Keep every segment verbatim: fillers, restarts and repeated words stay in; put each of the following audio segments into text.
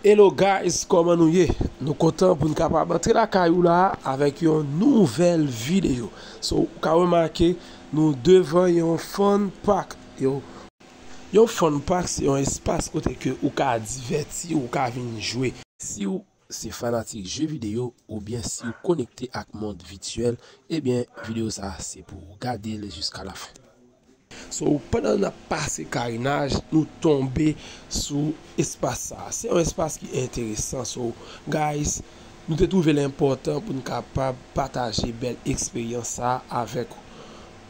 Hello guys, kòman nou ye? Nou kontan pou n kapab antre lakay ou la avèk yon nouvèl videyo. So, ou ka remake nou devan yon fun park. Yo, yon fun park se yon espas kote ke ou ka divèti, ou ka vin jwe. Si w se fanatik jeu vidéo oubyen si w konekte ak mond vityèl, ebyen videyo sa se pou w gade l jiska la fen. So, pandan n ap pase karinaj, nou tonbe sou espas sa. Se yon espas ki enteresan. So, guys, nou te twouve l enpòtan pou n kapab pataje bèl eksperyans sa avèk ou.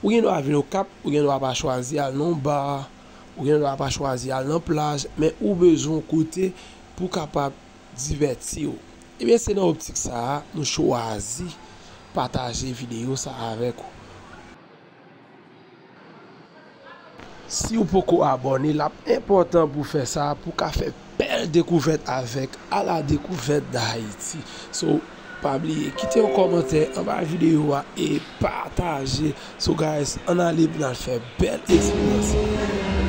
Ou gen dwa vin Okap, ou gen dwa pa chwazi al nan ba, ou gen dwa pa chwazi al nan plaj, men ou bezwen yon kote pou w kapab divèti w. Ebyen, se nan optik sa a nou chwazi pataje videyo sa avèk ou. Si w poko abòne, l ap enpòtan pou w fè sa, pou w ka fè bèl dekouvèt avèk A la Découverte d'Haïti. So, pa bliye, kite yon kòmantè anba videyo a e pataje. So, guys, ann ale pou n al fè bèl eksperyans.